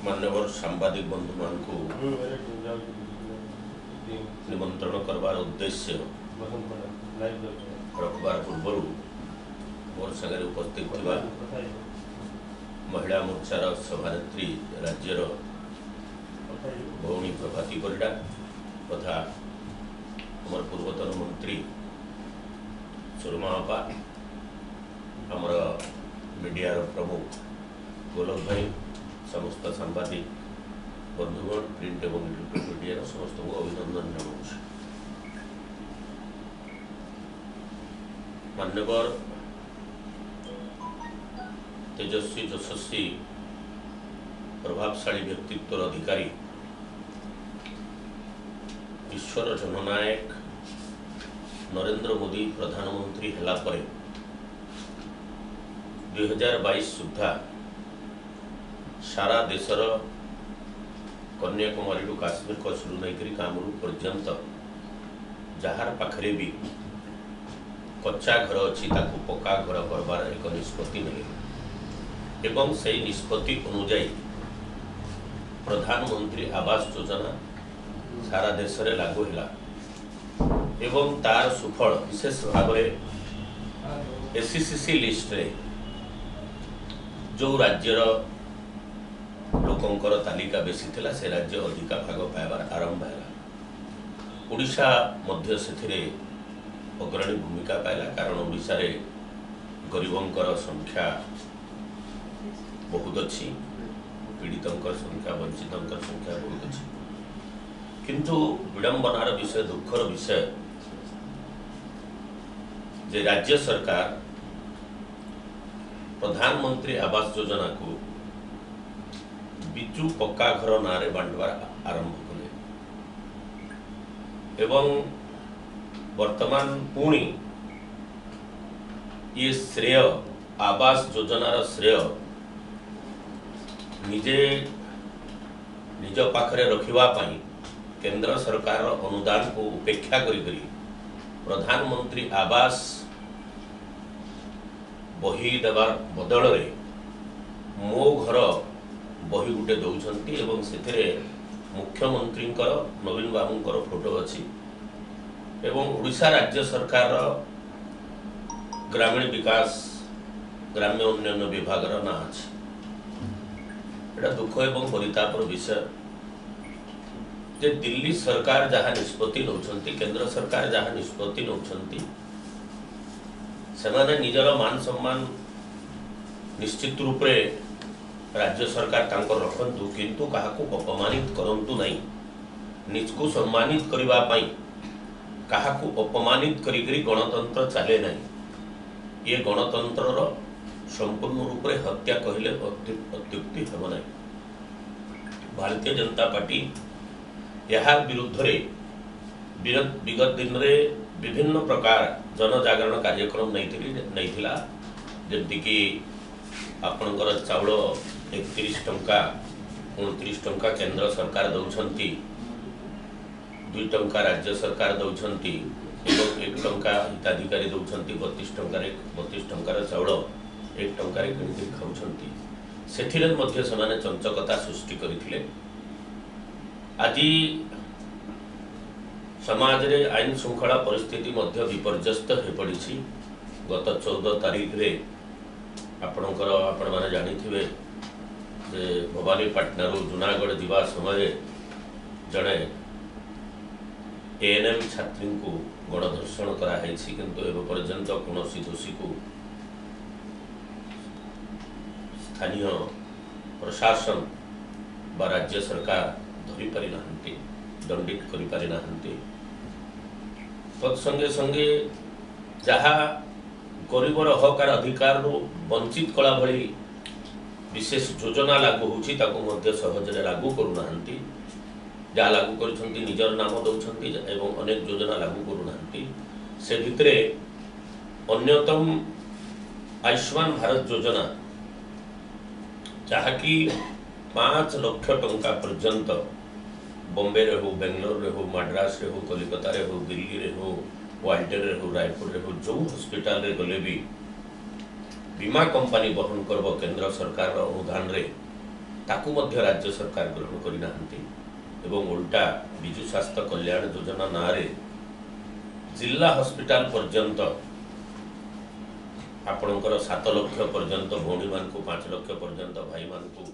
ମାନ୍ୟବର ସାମ୍ବାଦିକ ବନ୍ଧୁମାନଙ୍କୁ ନିମନ୍ତ୍ରଣ କରିବାର ଉଦ୍ଦେଶ୍ୟ ରଖିବାର ପୂର୍ବରୁ ମୋର ସାଙ୍ଗରେ ଉପସ୍ଥିତ ଥିବା ମହିଳା ମୋର୍ଚ୍ଚାର ସଭାନେତ୍ରୀ ରାଜ୍ୟର ଭଉଣୀ ପ୍ରଭାତୀ ପରିଡ଼ା ତଥା ଆମର ପୂର୍ବତନ ମନ୍ତ୍ରୀ ସୁରମା ଅପା, ଆମର ମିଡ଼ିଆର ପ୍ରମୁଖ ଗୋଲକ ଭାଇ, ସମସ୍ତ ସାମ୍ବାଦିକ ବନ୍ଧୁଗଣ, ପ୍ରିଣ୍ଟ ଏବଂ ଇଲେକ୍ଟ୍ରୋନିକ୍ ମିଡ଼ିଆର ସମସ୍ତଙ୍କୁ ଅଭିନନ୍ଦନ ଜଣାଉଛି। ମାନ୍ୟବର ତେଜସ୍ୱୀ, ଯଶସ୍ୱୀ, ପ୍ରଭାବଶାଳୀ ବ୍ୟକ୍ତିତ୍ୱର ଅଧିକାରୀ, ବିଶ୍ୱର ଜନନାୟକ ନରେନ୍ଦ୍ର ମୋଦି ପ୍ରଧାନମନ୍ତ୍ରୀ ହେଲା ପରେ 2022 ସୁଦ୍ଧା ସାରା ଦେଶର କନ୍ୟାକୁମାରୀରୁ କାଶ୍ମୀର କଚ୍ଛରୁ ନେଇକରି କାମରୂପ ପର୍ଯ୍ୟନ୍ତ ଯାହାର ପାଖରେ ବି କଚ୍ଚା ଘର ଅଛି ତାକୁ ପକ୍କା ଘର କରବାର ଏକ ନିଷ୍ପତ୍ତି ନେଲେ ଏବଂ ସେହି ନିଷ୍ପତ୍ତି ଅନୁଯାୟୀ ପ୍ରଧାନମନ୍ତ୍ରୀ ଆବାସ ଯୋଜନା ସାରା ଦେଶରେ ଲାଗୁ ହେଲା ଏବଂ ତାର ସୁଫଳ ବିଶେଷ ଭାବରେ ଏସ୍ସିସିସି ଲିଷ୍ଟରେ ଯେଉଁ ରାଜ୍ୟର ଲୋକଙ୍କର ତାଲିକା ବେଶୀ ଥିଲା ସେ ରାଜ୍ୟ ଅଧିକା ଭାଗ ପାଇବାର ଆରମ୍ଭ ହେଲା। ଓଡ଼ିଶା ମଧ୍ୟ ସେଥିରେ ଅଗ୍ରଣୀ ଭୂମିକା ପାଇଲା, କାରଣ ଓଡ଼ିଶାରେ ଗରିବଙ୍କର ସଂଖ୍ୟା ବହୁତ ଅଛି, ପୀଡ଼ିତଙ୍କର ସଂଖ୍ୟା, ବଞ୍ଚିତଙ୍କର ସଂଖ୍ୟା ବହୁତ ଅଛି। କିନ୍ତୁ ବିଡ଼ମ୍ବନାର ବିଷୟ, ଦୁଃଖର ବିଷୟ ଯେ ରାଜ୍ୟ ସରକାର ପ୍ରଧାନମନ୍ତ୍ରୀ ଆବାସ ଯୋଜନାକୁ ବିଜୁ ପକ୍କା ଘର ନାଁରେ ବାଣ୍ଟିବାର ଆରମ୍ଭ କଲେ ଏବଂ ବର୍ତ୍ତମାନ ପୁଣି ଇଏ ଶ୍ରେୟ, ଆବାସ ଯୋଜନାର ଶ୍ରେୟ ନିଜେ ନିଜ ପାଖରେ ରଖିବା ପାଇଁ କେନ୍ଦ୍ର ସରକାରର ଅନୁଦାନକୁ ଉପେକ୍ଷା କରିକରି ପ୍ରଧାନମନ୍ତ୍ରୀ ଆବାସ ବହି ଦେବାର ବଦଳରେ ମୋ ଘର ବହି ଗୋଟେ ଦେଉଛନ୍ତି ଏବଂ ସେଥିରେ ମୁଖ୍ୟମନ୍ତ୍ରୀଙ୍କର, ନବୀନ ବାବୁଙ୍କର ଫଟୋ ଅଛି ଏବଂ ଓଡ଼ିଶା ରାଜ୍ୟ ସରକାରର ଗ୍ରାମୀଣ ବିକାଶ, ଗ୍ରାମ୍ୟ ଉନ୍ନୟନ ବିଭାଗର ନାଁ ଅଛି। ଏଇଟା ଦୁଃଖ ଏବଂ ପରିତାପର ବିଷୟ ଯେ ଦିଲ୍ଲୀ ସରକାର ଯାହା ନିଷ୍ପତ୍ତି ନେଉଛନ୍ତି, କେନ୍ଦ୍ର ସରକାର ଯାହା ନିଷ୍ପତ୍ତି ନେଉଛନ୍ତି, ସେମାନେ ନିଜର ମାନ ସମ୍ମାନ ନିଶ୍ଚିତ ରୂପରେ ରାଜ୍ୟ ସରକାର ତାଙ୍କର ରଖନ୍ତୁ, କିନ୍ତୁ କାହାକୁ ଅପମାନିତ କରନ୍ତୁ ନାହିଁ। ନିଜକୁ ସମ୍ମାନିତ କରିବା ପାଇଁ କାହାକୁ ଅପମାନିତ କରିକରି ଗଣତନ୍ତ୍ର ଚାଲେ ନାହିଁ। ଇଏ ଗଣତନ୍ତ୍ରର ସମ୍ପୂର୍ଣ୍ଣ ରୂପରେ ହତ୍ୟା କହିଲେ ଅତ୍ୟୁକ୍ତି ହେବ ନାହିଁ। ଭାରତୀୟ ଜନତା ପାର୍ଟି ଏହା ବିରୁଦ୍ଧରେ ବିଗତ ଦିନରେ ବିଭିନ୍ନ ପ୍ରକାର ଜନଜାଗରଣ କାର୍ଯ୍ୟକ୍ରମ ନେଇଥିଲା। ଯେମିତିକି ଆପଣଙ୍କର ଚାଉଳ 31 ଟଙ୍କା 29 ଟଙ୍କା କେନ୍ଦ୍ର ସରକାର ଦେଉଛନ୍ତି, 2 ଟଙ୍କା ରାଜ୍ୟ ସରକାର ଦେଉଛନ୍ତି ଏବଂ 1 ଟଙ୍କା ହିତାଧିକାରୀ ଦେଉଛନ୍ତି। 32 ଟଙ୍କାରେ, 32 ଟଙ୍କାର ଚାଉଳ 1 ଟଙ୍କାରେ କିଣିକି ଖାଉଛନ୍ତି। ସେଥିରେ ମଧ୍ୟ ସେମାନେ ଚଞ୍ଚକତା ସୃଷ୍ଟି କରିଥିଲେ। ଆଜି ସମାଜରେ ଆଇନ ଶୃଙ୍ଖଳା ପରିସ୍ଥିତି ମଧ୍ୟ ବିପର୍ଯ୍ୟସ୍ତ ହୋଇପଡ଼ିଛି। ଗତ 14 ତାରିଖରେ ଆପଣଙ୍କର, ଆପଣମାନେ ଜାଣିଥିବେ ଯେ ଭବାନୀପାଟଣାରୁ ଜୁନାଗଡ଼ ଯିବା ସମୟରେ ଜଣେ ଏଏନ୍ଏମ୍ ଛାତ୍ରୀଙ୍କୁ ଗଣଧର୍ଷଣ କରାହେଇଛି, କିନ୍ତୁ ଏବେ ପର୍ଯ୍ୟନ୍ତ କୌଣସି ଦୋଷୀକୁ ସ୍ଥାନୀୟ ପ୍ରଶାସନ ବା ରାଜ୍ୟ ସରକାର ଧରିପାରିନାହାନ୍ତି, ଦଣ୍ଡିତ କରିପାରିନାହାନ୍ତି। ତତ୍ସଙ୍ଗେ ସଙ୍ଗେ ଯାହା ଗରିବର ହକାର ଅଧିକାରରୁ ବଞ୍ଚିତ କଲା ଭଳି ବିଶେଷ ଯୋଜନା ଲାଗୁ ହେଉଛି, ତାକୁ ମଧ୍ୟ ସହଜରେ ଲାଗୁ କରୁନାହାନ୍ତି। ଯାହା ଲାଗୁ କରିଛନ୍ତି ନିଜର ନାମ ଦେଉଛନ୍ତି ଏବଂ ଅନେକ ଯୋଜନା ଲାଗୁ କରୁନାହାନ୍ତି। ସେ ଭିତରେ ଅନ୍ୟତମ ଆୟୁଷ୍ମାନ ଭାରତ ଯୋଜନା, ଯାହାକି 5 ଲକ୍ଷ ଟଙ୍କା ପର୍ଯ୍ୟନ୍ତ ବମ୍ବେରେ ହଉ, ବେଙ୍ଗଲୋରରେ ହଉ, ମାଡ୍ରାସରେ ହଉ, କଲିକତାରେ ହଉ, ଦିଲ୍ଲୀରେ ହଉ, ୱାଲ୍ଟେରରେ ହଉ, ରାୟପୁରରେ ହଉ, ଯେଉଁ ହସ୍ପିଟାଲରେ ଗଲେ ବି ବୀମା କମ୍ପାନୀ ବହନ କରିବ କେନ୍ଦ୍ର ସରକାରର ଅନୁଦାନରେ। ତାକୁ ମଧ୍ୟ ରାଜ୍ୟ ସରକାର ଗ୍ରହଣ କରିନାହାନ୍ତି ଏବଂ ଓଲଟା ବିଜୁ ସ୍ୱାସ୍ଥ୍ୟ କଲ୍ୟାଣ ଯୋଜନା ନାଁରେ ଜିଲ୍ଲା ହସ୍ପିଟାଲ ପର୍ଯ୍ୟନ୍ତ ଆପଣଙ୍କର 7 ଲକ୍ଷ ପର୍ଯ୍ୟନ୍ତ ଭଉଣୀମାନଙ୍କୁ, 5 ଲକ୍ଷ ପର୍ଯ୍ୟନ୍ତ ଭାଇମାନଙ୍କୁ